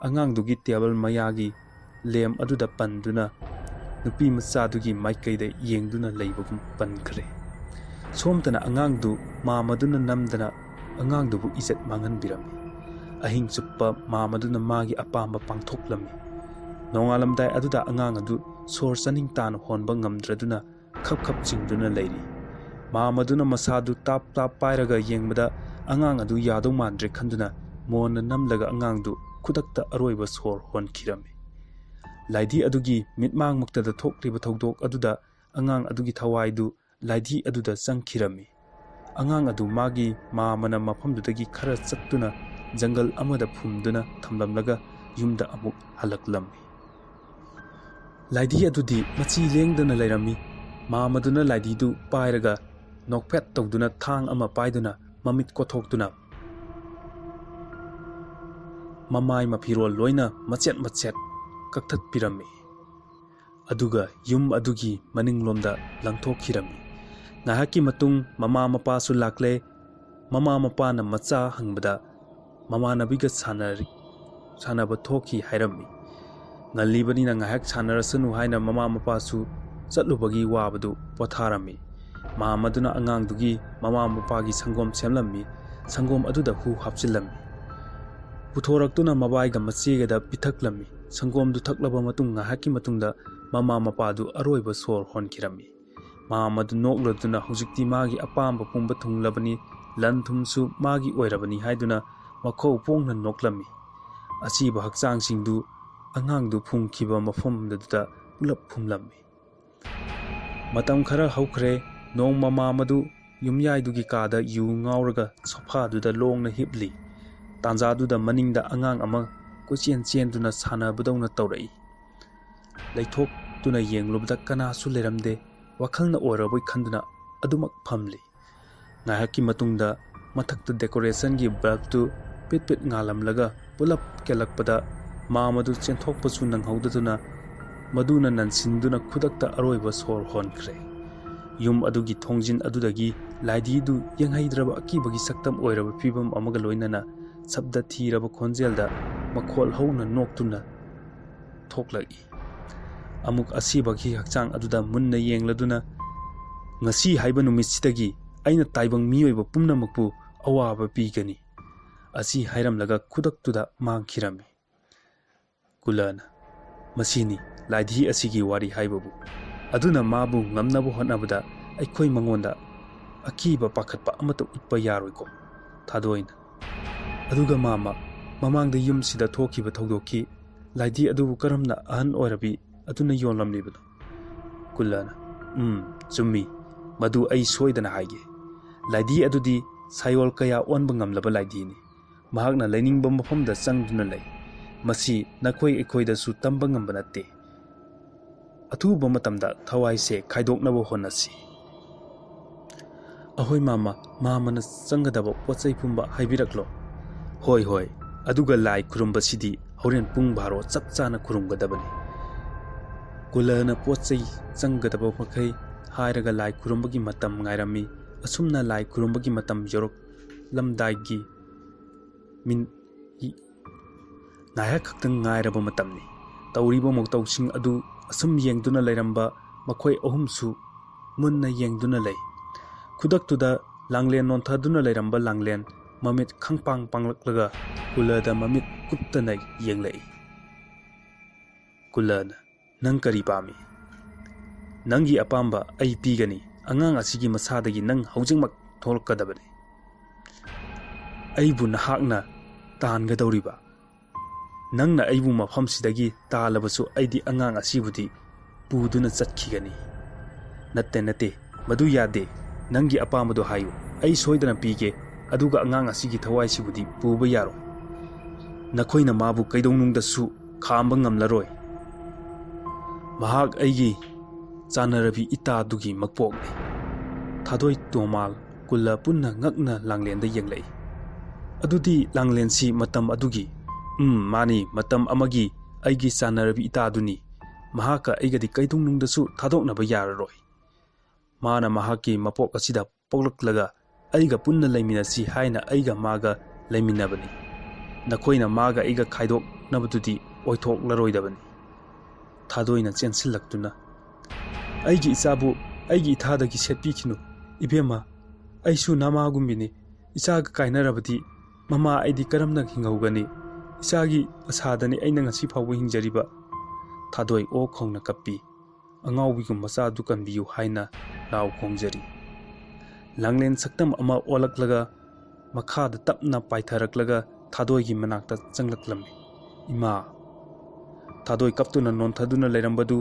ꯑꯉꯥꯡꯗꯨꯒꯤ ꯇꯦꯕꯜ ꯃꯌꯥꯒꯤ ꯂꯦꯝ ꯑꯗꯨꯗ ꯄꯟꯗꯨꯅ ꯅꯨꯄꯤ ꯃꯆꯥꯗꯨꯒꯤ ꯃꯥꯏꯀꯩꯗ ꯌꯦꯡꯗꯨꯅ ꯂꯩꯕꯒꯨꯝ ꯄꯟꯈ꯭ꯔꯦ꯫ ꯁꯣꯝꯇꯅ ꯑꯉꯥꯡꯗꯨ ꯃꯥꯝꯃꯗꯨꯅ ꯅꯝꯗꯅ ꯑꯉꯥꯡꯗꯨꯕꯨ ꯏꯖꯠ ꯃꯥꯡꯍꯟꯕꯤꯔꯝꯃꯤ꯫ ꯑꯍꯤꯡ ꯆꯨꯞꯄ ꯃꯥꯝꯃꯗꯨꯅ ꯃꯥꯒꯤ ꯑꯄꯥꯝꯕ ꯄꯥꯡꯊꯣꯛꯂꯝꯃꯤ꯫ ꯅꯣꯡꯉꯥꯜꯂꯝꯗꯥꯏ ꯑꯗꯨꯗ ꯑꯉꯥꯡ ꯑꯗꯨ ꯁꯣꯔ ꯆꯥꯅꯤꯡ ꯇꯥꯅ ꯍꯣꯟꯕ ꯉꯝꯗ꯭ꯔꯗꯨꯅ ꯈꯞ ꯈꯞ ꯆꯤꯡꯗꯨꯅ ꯂꯩꯔꯤ꯫ ꯃꯥꯝꯃꯗꯨꯅ ꯃꯁꯥꯗꯨ ꯇꯥꯞ ꯇꯥꯞ ꯄꯥꯏꯔꯒ ꯌꯦꯡꯕꯗ ꯑꯉꯥꯡ ꯑꯗꯨ ꯌꯥꯗꯧ ꯃꯥꯟꯗ꯭ꯔꯦ ꯈꯟꯗꯨꯅ ꯃꯣꯟꯅ ꯅꯝꯂꯒ ꯑꯉꯥꯡꯗꯨ ꯈꯨꯗꯛꯇ ꯑꯔꯣꯏꯕ ꯁꯣꯔ ꯍꯣꯟꯈꯤꯔꯝꯃꯤ꯫ ꯂꯥꯏꯙꯤ ꯑꯗꯨꯒꯤ ꯃꯤꯠꯃꯥꯡꯃꯛꯇꯗ ꯊꯣꯛꯂꯤꯕ ꯊꯧꯗꯣꯛ ꯑꯗꯨꯗ ꯑꯉꯥꯡ ꯑꯗꯨꯒꯤ ꯊꯋꯥꯏꯗꯨ ꯂꯥꯏꯙꯤ ꯑꯗꯨꯗ ꯆꯪꯈꯤꯔꯝꯃꯤ꯫ ꯑꯉꯥꯡ ꯑꯗꯨ ꯃꯥꯒꯤ ꯃꯥꯝꯃꯅ ꯃꯐꯝꯗꯨꯗꯒꯤ ꯈꯔ ꯆꯠꯇꯨꯅ ꯖꯪꯒꯜ ꯑꯃꯗ ꯐꯨꯝꯗꯨꯅ ꯊꯝꯂꯝꯂꯒ ꯌꯨꯝꯗ ꯑꯃꯨꯛ ꯍꯜꯂꯛꯂꯝꯃꯤ꯫ ꯂꯥꯏꯙꯤ ꯑꯗꯨꯗꯤ ꯃꯆꯤ ꯂꯦꯡꯗꯅ ꯂꯩꯔꯝꯃꯤ꯫ ꯃꯥꯝꯃꯗꯨꯅ ꯂꯥꯏꯙꯤꯗꯨ ꯄꯥꯏꯔꯒ ꯅꯣꯛꯐꯦꯠ ꯇꯧꯗꯨꯅ ꯊꯥꯡ ꯑꯃ ꯄꯥꯏꯗꯨꯅ ꯃꯃꯤꯠ ꯀꯣꯊꯣꯛꯇꯨꯅ ꯃꯃꯥꯏ ꯃꯐꯤꯔꯣꯜ ꯂꯣꯏꯅ ꯃꯆꯦꯠ ꯃꯆꯦꯠ ꯀꯛꯊꯠꯄꯤꯔꯝꯃꯤ꯫ ꯑꯗꯨꯒ ꯌꯨꯝ ꯑꯗꯨꯒꯤ ꯃꯅꯤꯡꯂꯣꯝꯗ ꯂꯪꯊꯣꯛꯈꯤꯔꯝꯃꯤ꯫ ꯉꯥꯏꯍꯥꯛꯀꯤ ꯃꯇꯨꯡ ꯃꯃꯥ ꯃꯄꯥꯁꯨ ꯂꯥꯛꯂꯦ꯫ ꯃꯃꯥ ꯃꯄꯥꯅ ꯃꯆꯥ ꯍꯪꯕꯗ ꯃꯃꯥꯟꯅꯕꯤꯒ ꯁꯥꯟꯅꯔꯤ-, ꯁꯥꯟꯅꯕ ꯊꯣꯛꯈꯤ ꯍꯥꯏꯔꯝꯃꯤ꯫ ꯉꯜꯂꯤꯕꯅꯤꯅ ꯉꯥꯏꯍꯥꯛ ꯁꯥꯟꯅꯔꯁꯅꯨ ꯍꯥꯏꯅ ꯃꯃꯥ ꯃꯄꯥꯁꯨ ꯆꯠꯂꯨꯕꯒꯤ ꯋꯥꯕꯗꯨ ꯄꯣꯊꯥꯔꯝꯃꯤ꯫ ꯃꯥꯝꯃꯗꯨꯅ ꯑꯉꯥꯡꯗꯨꯒꯤ ꯃꯃꯥ ꯃꯄꯥꯒꯤ ꯁꯪꯒꯣꯝ ꯁꯦꯝꯂꯝꯃꯤ꯫ ꯁꯪꯒꯣꯝ ꯑꯗꯨꯗ ꯍꯨ ꯍꯥꯞꯆꯤꯜꯂꯝꯃꯤ꯫ ꯄꯨꯊꯣꯔꯛꯇꯨꯅ ꯃꯕꯥꯏꯒ ꯃꯆꯦꯒꯗ ꯄꯤꯊꯛꯂꯝꯃꯤ꯫ ꯁꯪꯒꯣꯝꯗꯨ ꯊꯛꯂꯕ ꯃꯇꯨꯡ ꯉꯥꯏꯍꯥꯛꯀꯤ ꯃꯇꯨꯡꯗ ꯃꯃꯥ ꯃꯄꯥꯗꯨ ꯑꯔꯣꯏꯕ ꯁꯣꯔ ꯍꯣꯟꯈꯤꯔꯝꯃꯤ꯫ ꯃꯥꯝꯃꯗꯨ ꯅꯣꯛꯂꯗꯨꯅ ꯍꯧꯖꯤꯛꯇꯤ ꯃꯥꯒꯤ ꯑꯄꯥꯝꯕ ꯄꯨꯝꯕ ꯊꯨꯡꯂꯕꯅꯤ, ꯂꯟ ꯊꯨꯝꯁꯨ ꯃꯥꯒꯤ ꯑꯣꯏꯔꯕꯅꯤ ꯍꯥꯏꯗꯨꯅ ꯃꯈꯧ ꯄꯣꯡꯅ ꯅꯣꯛꯂꯝꯃꯤ꯫ ꯑꯁꯤꯕ ꯍꯛꯆꯥꯡꯁꯤꯡꯗꯨ ꯑꯉꯥꯡꯗꯨ ꯐꯨꯝꯈꯤꯕ ꯃꯐꯝꯗꯨꯗ ꯄꯨꯂꯞ ꯐꯨꯝꯂꯝꯃꯤ꯫ ꯃꯇꯝ ꯈꯔ ꯍꯧꯈ꯭ꯔꯦ꯫ ꯅꯣꯡꯃ ꯃꯥꯝꯃꯗꯨ ꯌꯨꯝꯌꯥꯏꯗꯨꯒꯤ ꯀꯥꯗ ꯌꯨ ꯉꯥꯎꯔꯒ ꯁꯣꯐꯥꯗꯨꯗ ꯂꯣꯡꯅ ꯍꯤꯞꯂꯤ꯫ ꯇꯥꯟꯖꯥꯗꯨꯗ ꯃꯅꯤꯡꯗ ꯑꯉꯥꯡ ꯑꯃ ꯀꯣꯏꯆꯦꯟ ꯆꯦꯟꯗꯨꯅ ꯁꯥꯟꯅꯕꯗꯧꯅ ꯇꯧꯔꯛꯏ꯫ ꯂꯩꯊꯣꯛꯇꯨꯅ ꯌꯦꯡꯂꯨꯕꯗ ꯀꯅꯥꯁꯨ ꯂꯩꯔꯝꯗꯦ꯫ ꯋꯥꯈꯜꯅ ꯑꯣꯏꯔꯕꯣꯏ ꯈꯟꯗꯨꯅ ꯑꯗꯨꯃꯛ ꯐꯝꯂꯤ꯫ ꯉꯥꯏꯍꯥꯛꯀꯤ ꯃꯇꯨꯡꯗ ꯃꯊꯛꯇ ꯗꯦꯀꯣꯔꯦꯁꯟꯒꯤ ꯕꯜꯕꯇꯨ ꯄꯤꯠ ꯄꯤꯠ ꯉꯥꯜꯂꯝꯂꯒ ꯄꯨꯂꯞ ꯀꯦꯜꯂꯛꯄꯗ ꯃꯥꯝ ꯑꯗꯨ ꯆꯦꯟꯊꯣꯛꯄꯁꯨ ꯅꯪꯍꯧꯗꯗꯨꯅ ꯃꯗꯨꯅ ꯅꯟꯁꯤꯟꯗꯨꯅ ꯈꯨꯗꯛꯇ ꯑꯔꯣꯏꯕ ꯁꯣꯔ ꯍꯣꯟꯈ꯭ꯔꯦ꯫ ꯌꯨꯝ ꯑꯗꯨꯒꯤ ꯊꯣꯡꯖꯤꯟ ꯑꯗꯨꯗꯒꯤ ꯂꯥꯏꯙꯤꯗꯨ ꯌꯦꯡꯍꯩꯗ꯭ꯔꯕ ꯑꯀꯤꯕꯒꯤ ꯁꯛꯇꯝ ꯑꯣꯏꯔꯕ ꯐꯤꯕꯝ ꯑꯃꯒ ꯂꯣꯏꯅꯅ ꯁꯕꯗ ꯊꯤꯔꯕ ꯈꯣꯟꯖꯦꯜꯗ ꯃꯈꯣꯜ ꯍꯧꯅ ꯅꯣꯛꯇꯨꯅ ꯊꯣꯛꯂꯛꯏ꯫ ꯑꯃꯨꯛ ꯑꯁꯤꯕꯒꯤ ꯍꯛꯆꯥꯡ ꯑꯗꯨꯗ ꯃꯨꯟꯅ ꯌꯦꯡꯂꯗꯨꯅ, "ꯉꯁꯤ ꯍꯥꯏꯕ ꯅꯨꯃꯤꯠꯁꯤꯗꯒꯤ ꯑꯩꯅ ꯇꯥꯏꯕꯪ ꯃꯤꯑꯣꯏꯕ ꯄꯨꯝꯅꯃꯛꯄꯨ ꯑꯋꯥꯕ ꯄꯤꯒꯅꯤ" ꯑꯁꯤ ꯍꯥꯏꯔꯝꯂꯒ ꯈꯨꯗꯛꯇꯨꯗ ꯃꯥꯡꯈꯤꯔꯝꯃꯤ꯫ ꯀꯨꯂꯅ, "ꯃꯁꯤꯅꯤ ꯂꯥꯏꯙꯤ ꯑꯁꯤꯒꯤ ꯋꯥꯔꯤ ꯍꯥꯏꯕꯕꯨ꯫ ꯑꯗꯨꯅ ꯃꯥꯕꯨ ꯉꯝꯅꯕ ꯍꯣꯠꯅꯕꯗ ꯑꯩꯈꯣꯏ ꯃꯉꯣꯟꯗ ꯑꯀꯤꯕ ꯄꯥꯈꯠꯄ ꯑꯃꯠꯇ ꯎꯠꯄ ꯌꯥꯔꯣꯏꯀꯣ?" ꯊꯥꯗꯣꯏꯅ, "ꯑꯗꯨꯒ ꯃꯥꯝꯃ, ꯃꯃꯥꯡꯗ ꯌꯨꯝꯁꯤꯗ ꯊꯣꯛꯈꯤꯕ ꯊꯧꯗꯣꯛꯀꯤ ꯂꯥꯏꯙꯤ ꯑꯗꯨꯕꯨ ꯀꯔꯝꯅ ꯑꯍꯟ ꯑꯣꯏꯔꯕꯤ ꯑꯗꯨꯅ ꯌꯣꯜꯂꯝꯂꯤꯕꯅꯣ?" ꯀꯨꯂꯅ, "ꯎꯝ, ꯆꯨꯝꯃꯤ꯫ ꯃꯗꯨ ꯑꯩ ꯁꯣꯏꯗꯅ ꯍꯥꯏꯒꯦ꯫ ꯂꯥꯏꯙꯤ ꯑꯗꯨꯗꯤ ꯁꯥꯌꯣꯜ ꯀꯌꯥ ꯑꯣꯟꯕ ꯉꯝꯂꯕ ꯂꯥꯏꯙꯤꯅꯤ꯫ ꯃꯍꯥꯛꯅ ꯂꯩꯅꯤꯡꯕ ꯃꯐꯝꯗ ꯆꯪꯗꯨꯅ ꯂꯩ꯫ ꯃꯁꯤ ꯅꯈꯣꯏ ꯑꯩꯈꯣꯏꯗꯁꯨ ꯇꯝꯕ ꯉꯝꯕ ꯅꯠꯇꯦ꯫ ꯑꯊꯨꯕ ꯃꯇꯝꯗ ꯊꯋꯥꯏꯁꯦ ꯈꯥꯏꯗꯣꯛꯅꯕ ꯍꯣꯠꯅꯁꯤ꯫ ꯑꯍꯣꯏ ꯃꯥꯝꯃ, ꯃꯥꯝꯃꯅ ꯆꯪꯒꯗꯕ ꯄꯣꯠ ꯆꯩ ꯄꯨꯝꯕ ꯍꯥꯏꯕꯤꯔꯛꯂꯣ꯫" "ꯍꯣꯏ, ꯍꯣꯏ꯫ ꯑꯗꯨꯒ ꯂꯥꯏ ꯈꯨꯔꯨꯝꯕꯁꯤꯗꯤ ꯍꯣꯔꯦꯟ ꯄꯨꯡ ꯕꯥꯔꯣ ꯆꯞ ꯆꯥꯅ ꯈꯨꯔꯨꯝꯒꯗꯕꯅꯤ꯫" ꯀꯨꯂꯅ ꯄꯣꯠ ꯆꯩ ꯆꯪꯒꯗꯕ ꯃꯈꯩ ꯍꯥꯏꯔꯒ ꯂꯥꯏ ꯈꯨꯔꯨꯝꯕꯒꯤ ꯃꯇꯝ ꯉꯥꯏꯔꯝꯃꯤ꯫ ꯑꯁꯨꯝꯅ ꯂꯥꯏ ꯈꯨꯔꯨꯝꯕꯒꯤ ꯃꯇꯝ ꯌꯧꯔꯛꯂꯝꯗꯥꯏꯒꯤ ꯃꯤꯟ-, ꯏ-, ꯉꯥꯏꯍꯥꯛ ꯈꯛꯇꯪ ꯉꯥꯏꯔꯕ ꯃꯇꯝꯅꯤ꯫ ꯇꯧꯔꯤꯕ ꯃꯇꯧꯁꯤꯡ ꯑꯗꯨ ꯑꯁꯨꯝ ꯌꯦꯡꯗꯨꯅ ꯂꯩꯔꯝꯕ ꯃꯈꯣꯏ ꯑꯍꯨꯝꯁꯨ ꯃꯨꯟꯅ ꯌꯦꯡꯗꯨꯅ ꯂꯩ꯫ ꯈꯨꯗꯛꯇꯨꯗ ꯂꯥꯡꯂꯦꯟ ꯅꯣꯟꯊꯗꯨꯅ ꯂꯩꯔꯝꯕ ꯂꯥꯡꯂꯦꯟ ꯃꯃꯤꯠ ꯈꯪꯄꯥꯡ ꯄꯥꯡꯂꯛꯂꯒ ꯀꯨꯂꯗ ꯃꯃꯤꯠ ꯀꯨꯞꯇꯅ ꯌꯦꯡꯂꯛꯏ꯫ ꯀꯨꯂꯅ, "ꯅꯪ ꯀꯔꯤ ꯄꯥꯝꯃꯤ?" "ꯅꯪꯒꯤ ꯑꯄꯥꯝꯕ ꯑꯩ ꯄꯤꯒꯅꯤ꯫ ꯑꯉꯥꯡ ꯑꯁꯤꯒꯤ ꯃꯁꯥꯗꯒꯤ ꯅꯪ ꯍꯧꯖꯤꯛꯃꯛ ꯊꯣꯛꯂꯛꯀꯗꯕꯅꯤ꯫" "ꯑꯩꯕꯨ ꯅꯍꯥꯛꯅ ꯇꯥꯟꯒꯗꯧꯔꯤꯕ? ꯅꯪꯅ ꯑꯩꯕꯨ ꯃꯐꯝꯁꯤꯗꯒꯤ ꯇꯥꯜꯂꯕꯁꯨ ꯑꯩꯗꯤ ꯑꯉꯥꯡ ꯑꯁꯤꯕꯨꯗꯤ ꯄꯨꯗꯨꯅ ꯆꯠꯈꯤꯒꯅꯤ꯫" "ꯅꯠꯇꯦ, ꯅꯠꯇꯦ, ꯃꯗꯨ ꯌꯥꯗꯦ꯫ ꯅꯪꯒꯤ ꯑꯄꯥꯝꯕꯗꯣ ꯍꯥꯏꯌꯨ, ꯑꯩ ꯁꯣꯏꯗꯅ ꯄꯤꯒꯦ꯫ ꯑꯗꯨꯒ ꯑꯉꯥꯡ ꯑꯁꯤꯒꯤ ꯊꯋꯥꯏꯁꯤꯕꯨꯗꯤ ꯄꯨꯕ ꯌꯥꯔꯣꯏ꯫ ꯅꯈꯣꯏꯅ ꯃꯥꯕꯨ ꯀꯩꯗꯧꯅꯨꯡꯗꯁꯨ ꯈꯥꯝꯕ ꯉꯝꯂꯔꯣꯏ꯫ ꯃꯍꯥꯛ ꯑꯩꯒꯤ ꯆꯥꯟꯅꯔꯕꯤ ꯏꯇꯥꯗꯨꯒꯤ ꯃꯄꯣꯛꯅꯤ꯫" ꯊꯥꯗꯣꯏ ꯇꯣꯃꯥꯜ ꯀꯨꯂ ꯄꯨꯟꯅ ꯉꯛꯅ ꯂꯥꯡꯂꯦꯟꯗ ꯌꯦꯡꯂꯛꯏ꯫ "ꯑꯗꯨꯗꯤ ꯂꯥꯡꯂꯦꯟꯁꯤ ꯃꯇꯝ ꯑꯗꯨꯒꯤ?" "ꯎꯝ, ꯃꯥꯅꯤ, ꯃꯇꯝ ꯑꯃꯒꯤ ꯑꯩꯒꯤ ꯆꯥꯟꯅꯔꯕꯤ ꯏꯇꯥꯗꯨꯅꯤ꯫ ꯃꯍꯥꯛꯀ ꯑꯩꯒꯗꯤ ꯀꯩꯗꯧꯅꯨꯡꯗꯁꯨ ꯊꯥꯗꯣꯛꯅꯕ ꯌꯥꯔꯔꯣꯏ꯫ ꯃꯥꯅ ꯃꯍꯥꯛꯀꯤ ꯃꯄꯣꯛ ꯑꯁꯤꯗ ꯄꯣꯛꯂꯛꯂꯒ ꯑꯩꯒ ꯄꯨꯟꯅ ꯂꯩꯃꯤꯟꯅꯁꯤ ꯍꯥꯏꯅ ꯑꯩꯒ ꯃꯥꯒ ꯂꯩꯃꯤꯟꯅꯕꯅꯤ꯫ ꯅꯈꯣꯏꯅ ꯃꯥꯒ ꯑꯩꯒ ꯈꯥꯏꯗꯣꯛꯅꯕꯗꯨꯗꯤ ꯑꯣꯏꯊꯣꯛꯂꯔꯣꯏꯗꯕꯅꯤ꯫" ꯊꯥꯗꯣꯏꯅ ꯆꯦꯟꯁꯤꯜꯂꯛꯇꯨꯅ, "ꯑꯩꯒꯤ ꯏꯆꯥꯕꯨ ꯑꯩꯒꯤ ꯏꯊꯥꯗꯒꯤ ꯁꯦꯠꯄꯤꯈꯤꯅꯨ꯫ ꯏꯕꯦꯝꯃ, ꯑꯩꯁꯨ ꯅꯃꯥꯒꯨꯝꯕꯤꯅꯤ꯫ ꯏꯆꯥꯒ ꯀꯥꯏꯅꯔꯕꯗꯤ ꯃꯃꯥ ꯑꯩꯗꯤ ꯀꯔꯝꯅ ꯍꯤꯡꯍꯧꯒꯅꯤ? ꯏꯆꯥꯒꯤ ꯑꯁꯥꯗꯅꯤ ꯑꯩꯅ ꯉꯁꯤ ꯐꯥꯎꯕ ꯍꯤꯡꯖꯔꯤꯕ꯫" ꯊꯥꯗꯣꯏ ꯑꯣꯛ ꯈꯣꯡꯅ ꯀꯞꯄꯤ꯫ "ꯑꯉꯥꯎꯕꯤꯒꯨꯝ ꯃꯆꯥꯗꯨ ꯀꯟꯕꯤꯌꯨ" ꯍꯥꯏꯅ ꯂꯥꯎ ꯈꯣꯡꯖꯔꯤ꯫ ꯂꯥꯡꯂꯦꯟ ꯁꯛꯇꯝ ꯑꯃ ꯑꯣꯜꯂꯛꯂꯒ ꯃꯈꯥꯗ ꯇꯞꯅ ꯄꯥꯏꯊꯔꯛꯂꯒ ꯊꯥꯗꯣꯏꯒꯤ ꯃꯅꯥꯛꯇ ꯆꯪꯂꯛꯂꯝꯃꯤ꯫ ꯏꯃꯥ! ꯊꯥꯗꯣꯏ ꯀꯞꯇꯨꯅ ꯅꯣꯟꯊꯗꯨꯅ ꯂꯩꯔꯝꯕꯗꯨ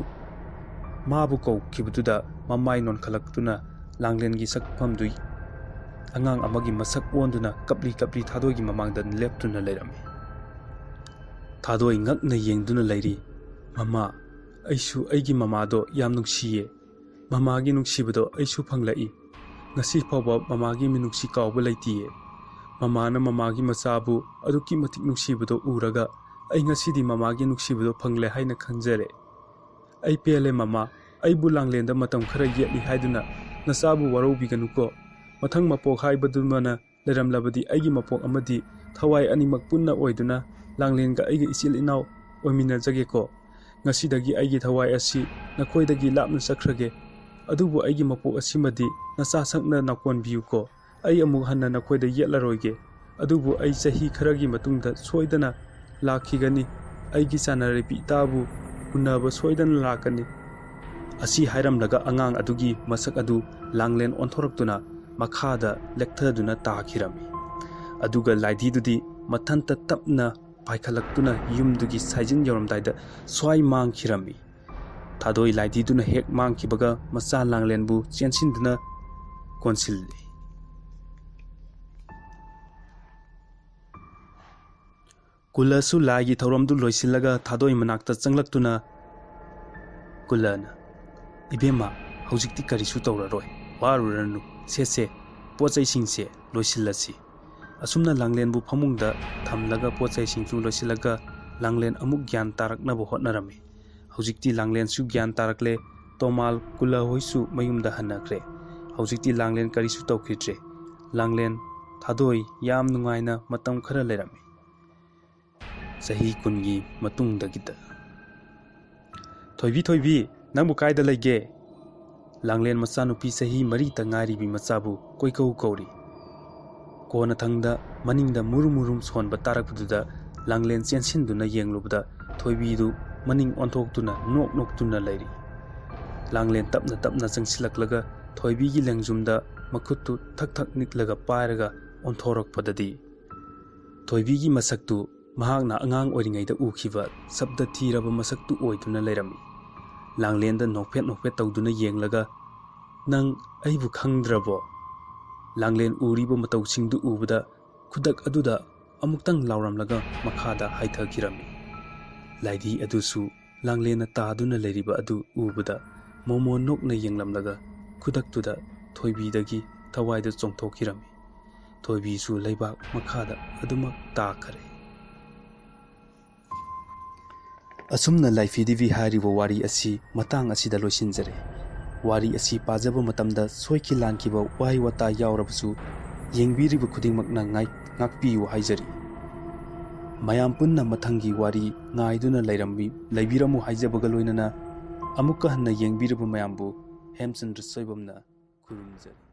ꯃꯥꯕꯨ ꯀꯧꯈꯤꯕꯗꯨꯗ ꯃꯃꯥꯏ ꯅꯣꯟꯈꯠꯂꯛꯇꯨꯅ ꯂꯥꯡꯂꯦꯟꯒꯤ ꯁꯛꯐꯝꯗꯨ ꯑꯉꯥꯡ ꯑꯃꯒꯤ ꯃꯁꯛ ꯑꯣꯟꯗꯨꯅ ꯀꯞꯂꯤ ꯀꯞꯂꯤ ꯊꯥꯗꯣꯏꯒꯤ ꯃꯃꯥꯡꯗ ꯂꯦꯞꯇꯨꯅ ꯂꯩꯔꯝꯃꯤ꯫ ꯊꯥꯗꯣꯏ ꯉꯛꯅ ꯌꯦꯡꯗꯨꯅ ꯂꯩꯔꯤ꯫ "ꯃꯃꯥ, ꯑꯩꯁꯨ ꯑꯩꯒꯤ ꯃꯃꯥꯗꯣ ꯌꯥꯝ ꯅꯨꯡꯁꯤꯌꯦ꯫ ꯃꯃꯥꯒꯤ ꯅꯨꯡꯁꯤꯕꯗꯣ ꯑꯩꯁꯨ ꯐꯪꯂꯛꯏ꯫ ꯉꯁꯤ ꯐꯥꯎꯕ ꯃꯃꯥꯒꯤ ꯃꯤꯅꯨꯡꯁꯤ ꯀꯥꯎꯕ ꯂꯩꯇꯤꯌꯦ꯫ ꯃꯃꯥꯅ ꯃꯃꯥꯒꯤ ꯃꯆꯥꯕꯨ ꯑꯗꯨꯛꯀꯤ ꯃꯇꯤꯛ ꯅꯨꯡꯁꯤꯕꯗꯣ ꯎꯔꯒ ꯑꯩ ꯉꯁꯤꯗꯤ ꯃꯃꯥꯒꯤ ꯅꯨꯡꯁꯤꯕꯗꯣ ꯐꯪꯂꯦ ꯍꯥꯏꯅ ꯈꯟꯖꯔꯦ꯫ ꯑꯩ ꯄꯦꯜꯂꯦ ꯃꯃꯥ, ꯑꯩꯕꯨ ꯂꯥꯡꯂꯦꯟꯗ ꯃꯇꯝ ꯈꯔ ꯌꯦꯠꯂꯤ ꯍꯥꯏꯗꯨꯅ ꯅꯆꯥꯕꯨ ꯋꯥꯔꯧꯕꯤꯒꯅꯨꯀꯣ꯫ ꯃꯊꯪ ꯃꯄꯣꯛ ꯍꯥꯏꯕꯗꯨꯃꯅ ꯂꯩꯔꯝꯂꯕꯗꯤ ꯑꯩꯒꯤ ꯃꯄꯣꯛ ꯑꯃꯗꯤ ꯊꯋꯥꯏ ꯑꯅꯤꯃꯛ ꯄꯨꯟꯅ ꯑꯣꯏꯗꯨꯅ ꯂꯥꯡꯂꯦꯟꯒ ꯑꯩꯒ ꯏꯆꯤꯜ ꯏꯅꯥꯎ ꯑꯣꯏꯃꯤꯟꯅꯖꯒꯦꯀꯣ꯫ ꯉꯁꯤꯗꯒꯤ ꯑꯩꯒꯤ ꯊꯋꯥꯏ ꯑꯁꯤ ꯅꯈꯣꯏꯗꯒꯤ ꯂꯥꯞꯅ ꯆꯠꯈ꯭ꯔꯒꯦ꯫ ꯑꯗꯨꯕꯨ ꯑꯩꯒꯤ ꯃꯄꯣꯛ ꯑꯁꯤꯃꯗꯤ ꯅꯆꯥ ꯁꯛꯅ ꯅꯥꯀꯣꯟꯕꯤꯌꯨꯀꯣ꯫ ꯑꯩ ꯑꯃꯨꯛ ꯍꯟꯅ ꯅꯈꯣꯏꯗ ꯌꯦꯠꯂꯔꯣꯏꯒꯦ꯫ ꯑꯗꯨꯕꯨ ꯑꯩ ꯆꯍꯤ ꯈꯔꯒꯤ ꯃꯇꯨꯡꯗ ꯁꯣꯏꯗꯅ ꯂꯥꯛꯈꯤꯒꯅꯤ꯫ ꯑꯩꯒꯤ ꯆꯥꯟꯅꯔꯤꯕꯤ ꯏꯇꯥꯕꯨ ꯎꯅꯕ ꯁꯣꯏꯗꯅ ꯂꯥꯛꯀꯅꯤ꯫" ꯑꯁꯤ ꯍꯥꯏꯔꯝꯂꯒ ꯑꯉꯥꯡ ꯑꯗꯨꯒꯤ ꯃꯁꯛ ꯑꯗꯨ ꯂꯥꯡꯂꯦꯟ ꯑꯣꯟꯊꯣꯔꯛꯇꯨꯅ ꯃꯈꯥꯗ ꯂꯦꯛꯊꯗꯨꯅ ꯇꯥꯈꯤꯔꯝꯃꯤ꯫ ꯑꯗꯨꯒ ꯂꯥꯏꯙꯤꯗꯨꯗꯤ ꯃꯊꯟꯇ ꯇꯞꯅ ꯄꯥꯏꯈꯠꯂꯛꯇꯨꯅ ꯌꯨꯝꯗꯨꯒꯤ ꯁꯥꯏꯖꯤꯟ ꯌꯧꯔꯝꯗꯥꯏꯗ ꯁ꯭ꯋꯥꯏ ꯃꯥꯡꯈꯤꯔꯝꯃꯤ꯫ ꯊꯥꯗꯣꯏ ꯂꯥꯏꯙꯤꯗꯨꯅ ꯍꯦꯛ ꯃꯥꯡꯈꯤꯕꯒ ꯃꯆꯥ ꯂꯥꯡꯂꯦꯟꯕꯨ ꯆꯦꯟꯁꯤꯟꯗꯨꯅ ꯀꯣꯟꯁꯤꯜꯂꯤ꯫ ꯀꯨꯂꯁꯨ ꯂꯥꯏꯒꯤ ꯊꯧꯔꯝꯗꯨ ꯂꯣꯏꯁꯤꯜꯂꯒ ꯊꯥꯗꯣꯏ ꯃꯅꯥꯛꯇ ꯆꯪꯂꯛꯇꯨꯅ ꯀꯨꯂꯅ, "ꯏꯕꯦꯝꯃ, ꯍꯧꯖꯤꯛꯇꯤ ꯀꯔꯤꯁꯨ ꯇꯧꯔꯔꯣꯏ, ꯋꯥꯔꯨꯔꯅꯨ, ꯁꯦ ꯁꯦ, ꯄꯣꯠ ꯆꯩꯁꯤꯡꯁꯦ ꯂꯣꯏꯁꯤꯜꯂꯁꯤ꯫ ꯑꯁꯨꯝꯅ ꯂꯥꯡꯂꯦꯟꯕꯨ ꯐꯃꯨꯡꯗ ꯊꯝꯂꯒ ꯄꯣꯠ ꯆꯩꯁꯤꯡꯁꯨ ꯂꯣꯏꯁꯤꯜꯂꯒ ꯂꯥꯡꯂꯦꯟ ꯑꯃꯨꯛ ꯒ꯭ꯌꯥꯟ ꯇꯥꯔꯛꯅꯕ ꯍꯣꯠꯅꯔꯝꯃꯤ꯫ ꯍꯧꯖꯤꯛꯇꯤ ꯂꯥꯡꯂꯦꯟꯁꯨ ꯒ꯭ꯌꯥꯟ ꯇꯥꯔꯛꯂꯦ꯫ ꯇꯣꯃꯥꯜ ꯀꯨꯂꯥ ꯍꯣꯏꯁꯨ ꯃꯌꯨꯝꯗ ꯍꯟꯅꯈ꯭ꯔꯦ꯫ ꯍꯧꯖꯤꯛꯇꯤ ꯂꯥꯡꯂꯦꯟ ꯀꯔꯤꯁꯨ ꯇꯧꯈꯤꯗ꯭ꯔꯦ꯫ ꯂꯥꯡꯂꯦꯟ ꯊꯥꯗꯣꯏ ꯌꯥꯝ ꯅꯨꯡꯉꯥꯏꯅ ꯃꯇꯝ ꯈꯔ ꯂꯩꯔꯝꯃꯤ꯫ ꯆꯍꯤ ꯀꯨꯟꯒꯤ ꯃꯇꯨꯡꯗꯒꯤꯗ꯫ "ꯊꯣꯏꯕꯤ, ꯊꯣꯏꯕꯤ, ꯅꯪꯕꯨ ꯀꯥꯏꯗ ꯂꯩꯒꯦ?" ꯂꯥꯡꯂꯦꯟ ꯃꯆꯥꯅꯨꯄꯤ ꯆꯍꯤ ꯃꯔꯤꯇ ꯉꯥꯏꯔꯤꯕꯤ ꯃꯆꯥꯕꯨ ꯀꯣꯏꯀꯧ ꯀꯧꯔꯤ꯫ ꯀꯣꯟꯅꯊꯪꯗ ꯃꯅꯤꯡꯗ ꯃꯨꯔꯨꯝ ꯃꯨꯔꯨꯝ ꯁꯣꯟꯕ ꯇꯥꯔꯛꯄꯗꯨꯗ ꯂꯥꯡꯂꯦꯟ ꯆꯦꯟꯁꯤꯟꯗꯨꯅ ꯌꯦꯡꯂꯨꯕꯗ ꯊꯣꯏꯕꯤꯗꯨ ꯃꯅꯤꯡ ꯑꯣꯟꯊꯣꯛꯇꯨꯅ ꯅꯣꯛ ꯅꯣꯛꯇꯨꯅ ꯂꯩꯔꯤ꯫ ꯂꯥꯡꯂꯦꯟ ꯇꯞꯅ ꯇꯞꯅ ꯆꯪꯁꯤꯜꯂꯛꯂꯒ ꯊꯣꯏꯕꯤꯒꯤ ꯂꯦꯡꯖꯨꯝꯗ ꯃꯈꯨꯠꯇꯨ ꯊꯛ ꯊꯛ ꯅꯤꯛꯂꯒ ꯄꯥꯏꯔꯒ ꯑꯣꯟꯊꯣꯔꯛꯄꯗꯗꯤ ꯊꯣꯏꯕꯤꯒꯤ ꯃꯁꯛꯇꯨ ꯃꯍꯥꯛꯅ ꯑꯉꯥꯡ ꯑꯣꯏꯔꯤꯉꯩꯗ ꯎꯈꯤꯕ ꯁꯞꯗ ꯊꯤꯔꯕ ꯃꯁꯛꯇꯨ ꯑꯣꯏꯗꯨꯅ ꯂꯩꯔꯝꯃꯤ꯫ ꯂꯥꯡꯂꯦꯟꯗ ꯅꯣꯛꯐꯦꯠ ꯅꯣꯛꯐꯦꯠ ꯇꯧꯗꯨꯅ ꯌꯦꯡꯂꯒ, "ꯅꯪ ꯑꯩꯕꯨ ꯈꯪꯗ꯭ꯔꯕꯣ?" ꯂꯥꯡꯂꯦꯟ ꯎꯔꯤꯕ ꯃꯇꯧꯁꯤꯡꯗꯨ ꯎꯕꯗ ꯈꯨꯗꯛ ꯑꯗꯨꯗ ꯑꯃꯨꯛꯇꯪ ꯂꯥꯎꯔꯝꯂꯒ ꯃꯈꯥꯗ ꯍꯥꯏꯊꯈꯤꯔꯝꯃꯤ꯫ ꯂꯥꯏꯙꯤ ꯑꯗꯨꯁꯨ ꯂꯥꯡꯂꯦꯟꯅ ꯇꯥꯗꯨꯅ ꯂꯩꯔꯤꯕ ꯑꯗꯨ ꯎꯕꯗ ꯃꯣꯃꯣꯟ ꯅꯣꯛꯅ ꯌꯦꯡꯂꯝꯂꯒ ꯈꯨꯗꯛꯇꯨꯗ ꯊꯣꯏꯕꯤꯗꯒꯤ ꯊꯋꯥꯏꯗꯨ ꯆꯣꯡꯊꯣꯛꯈꯤꯔꯝꯃꯤ꯫ ꯊꯣꯏꯕꯤꯁꯨ ꯂꯩꯕꯥꯛ ꯃꯈꯥꯗ ꯑꯗꯨꯃꯛ ꯇꯥꯈꯔꯦ꯫ ꯑꯁꯨꯝꯅ ꯂꯥꯏꯐꯤꯗꯤꯕꯤ ꯍꯥꯏꯔꯤꯕ ꯋꯥꯔꯤ ꯑꯁꯤ ꯃꯇꯥꯡ ꯑꯁꯤꯗ ꯂꯣꯏꯁꯤꯟꯖꯔꯦ꯫ ꯋꯥꯔꯤ ꯑꯁꯤ ꯄꯥꯖꯕ ꯃꯇꯝꯗ ꯁꯣꯏꯈꯤ ꯂꯥꯟꯈꯤꯕ ꯋꯥꯍꯩ ꯋꯥꯇꯥ ꯌꯥꯎꯔꯕꯁꯨ ꯌꯦꯡꯕꯤꯔꯤꯕ ꯈꯨꯗꯤꯡꯃꯛꯅ ꯉꯥꯏ-, ꯉꯥꯛꯄꯤꯌꯨ ꯍꯥꯏꯖꯔꯤ꯫ ꯃꯌꯥꯝ ꯄꯨꯟꯅ ꯃꯊꯪꯒꯤ ꯋꯥꯔꯤ ꯉꯥꯏꯗꯨꯅ ꯂꯩꯔꯝꯕꯤ-, ꯂꯩꯕꯤꯔꯝꯃꯨ ꯍꯥꯏꯖꯕꯒ ꯂꯣꯏꯅꯅ ꯑꯃꯨꯛꯀ ꯍꯟꯅ ꯌꯦꯡꯕꯤꯔꯤꯕ ꯃꯌꯥꯝꯕꯨ ꯍꯦꯝꯆꯟꯗ꯭ꯔ ꯁꯣꯏꯕꯝꯅ ꯈꯨꯔꯨꯝꯖꯔꯤ꯫